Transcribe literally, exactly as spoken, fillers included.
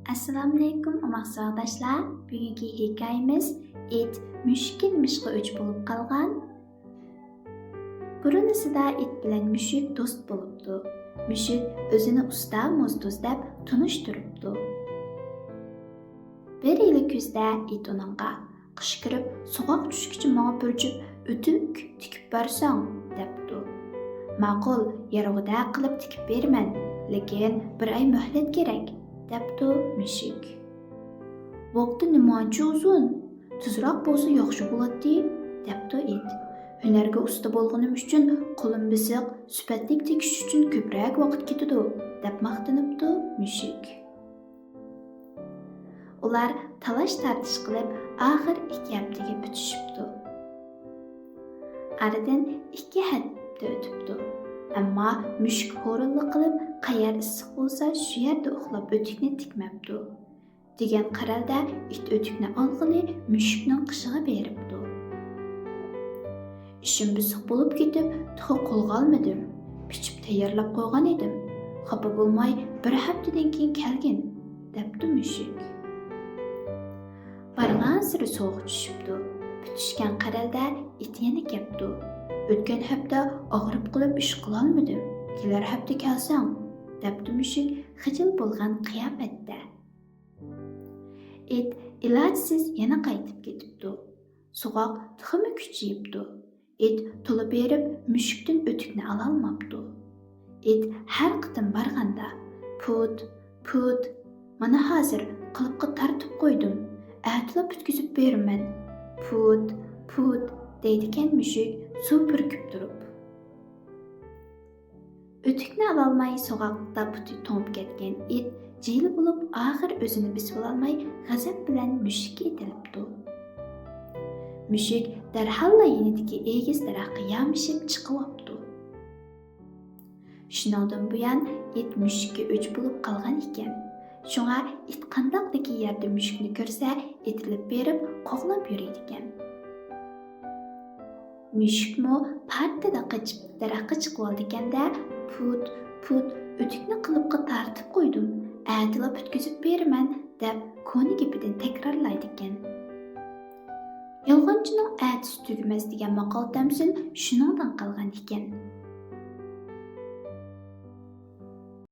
ئەسسالامۇئەلەيكۇم، ئوماق ساۋاقداشلار. بۈگۈنكى ھېكايىمىز ئىت مۈشۈككە نېمىشقا ئۆچ بولۇپ قالغان؟ بۇرۇنىسىدا ئىت بىلەن مۈشۈك دوست بولۇپتۇ. مۈشۈك ئۆزىنى ئۇستا موزدۇز دەپ تونۇشتۇرۇپتۇ. بىر يىلى كۈزدە ئىت ئۇنىڭغا، «قىش كىرىپ، سوغۇق چۈشكىچە ماڭا بىر جۈپ ئۆتۈك تىكىپ بەرسەڭ» دەپتۇ. «ماقۇل، يارىغۇدەك قىلىپ تىكىپ بېرىمەن، لېكىن بىر ئاي مۆھلەت كېرەك» دەپتۇ مۈشۈك. «ۋاقتى نېمانچە ئۇزۇن؟ تېزراق بولسا ياخشى بولاتتى» دەپتۇ ئىت. «ھۈنەرگە ئۇستا بولغىنىم ئۈچۈن قولۇم بېسىق، سۈپەتلىك تىكىش ئۈچۈن كۆپرەك ۋاقىت كېتىدۇ» دەپ ماختىنىپتۇ مۈشۈك. ئۇلار تالاش-تارتىش قىلىپ، ئاخىر ئىككى ھەپتىگە پۈتۈشۈپتۇ. ئارىدىن ئىككى ھەپتە ئۆتۈپتۇ. ئەمما مۈشۈك ھورۇنلۇق قىلىپ، قەيەر ئىسسىق بولسا، شۇ يەردە ئۇخلاپ ئۆتۈكنى تىكمەپتۇ. دېگەن قەرەلدە ئىت ئۆتۈكنى ئالغىلى مۈشۈكنىڭ قېشىغا بېرىپتۇ. «ئىشىم بېسىق بولۇپ كېتىپ، تېخى قولغا ئالمىدىم. پىچىپ تەييارلاپ قويغان ئىدىم. خاپا بولماي، بىر ھەپتىدىن كېيىن كەلگىن» دەپتۇ مۈشۈك. بارغانسېرى سوغۇق چۈشۈپتۇ. پۈتۈشكەن قەرەلدە ئىت يەنە كەپتۇ. «ئۆتكەن ھەپتە ئاغرىپ قېلىپ ئىش قىلالمىدىم. كېلەر ھەپتە كەلسەڭ» دەپتۇ مۈشۈك خىجىل بولغان قىياپەتتە. ئىت ئىلاجسىز يەنە قايتىپ كېتىپتۇ. سوغۇق تېخىمۇ كۈچىيىپتۇ. ئىت تولا بېرىپ مۈشۈكتىن ئۆتۈكنى ئالالماپتۇ. ئىت ھەر قېتىم بارغاندا، «پۇت، پۇت، مانا ھازىر قىلىپقا تارتىپ قويدۇم، ئەتىلا پۈتكۈزۈپ بېرىمەن، پۇت، پۇت» دەيدىكەن مۈشۈك سۇ پۈركۈپ تۇرۇپ. ئۆتۈكنى ئالالماي سوغۇقتا پۇتى توڭۇپ كەتكەن ئىت جىلە بولۇپ، ئاخىر ئۆزىنى بېسىۋالالماي غەزەپ بىلەن مۈشۈككە ئېتىلىپتۇ. مۈشۈك دەرھاللا يېنىدىكى ئېگىز دەرەخكە يامىشىپ چىقىۋاپتۇ. شۇنىڭدىن بۇيان ئىت مۈشۈككە ئۆچ بولۇپ قالغان ئىكەن. شۇڭا ئىت قانداقلىكى يەردە مۈشۈكنى كۆرسە، ئېتىلىپ بېرىپ قوغلاپ يۈرىدىكەن. مۈشۈكمۇ پارتىدا قېچىپ دەرەخكە چىقىۋالىدىكەن-دە، «پۇت، پۇت، ئۆتۈكنى قىلىپقا تارتىپ قويدۇم، ئەتىلا پۈتكۈزۈپ بېرىمەن» دەپ كونا گېپىدىن تەكرارلايدىكەن. «يالغانچىنىڭ ئەتىسى تۈگىمەس» دېگەن ماقال-تەمسىل شۇنىڭدىن قالغان ئىكەن.